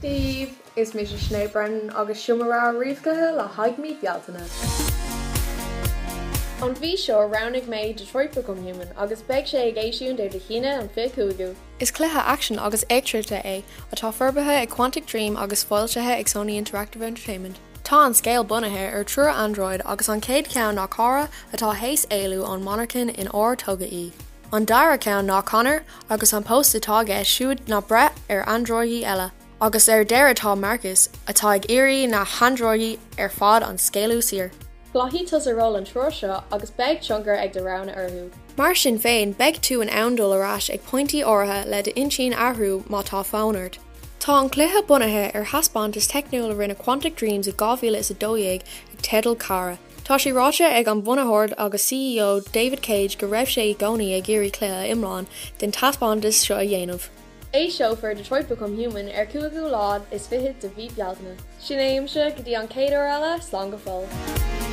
Dia daoibh, is mise Sinéad Brennan agus seo mo rogha ríomhchluiche le haghaidh mí Bealtaine. An mhí seo roghnaigh mé Detroit Become Human agus beidh sé ag eisiúint ar Dé hAoine an 25ú. Is cluiche aicsin agus eachtraíochta é atá forbartha ag Quantic Dream agus foilsithe ag Sony Interactive Entertainment. Tá an scéal bunaithe ar triúr android agus an chéad cheann ná Kara atá théis éalú ón monarchan in ár tógadh í. An dara ceann ná Connor agus an post atá aige siúd ná breith ar androidí eile. Agus ar deireadh tá Marcus, atá ag iarraidh na handroidí ar fad a scaoileadh saor. Glacfaidh tusa ról an triúr seo agus beidh tionchar ag do roghanna orthu. Mar sin féin, beidh tú in ann dul ar ais ag pointí áirithe le d'intinn a athrú má tá fonn ort. Tá an cluiche bunaithe ar thaispeántas teicniúil a rinne Quantic Dreams i 2012 ag teideal Kara. Tá sé ráite ag an bhunaitheoir agus CEO David Cage go raibh sé i gcónaí ag iarraidh cluiche iomlán den taispeántas seo a dhéanamh. Eiseofar Detroit Become Human ar 25ú lá de mhí Bealtaine. Sin é uaimse go dtí an chéad uair eile, slán go fóill.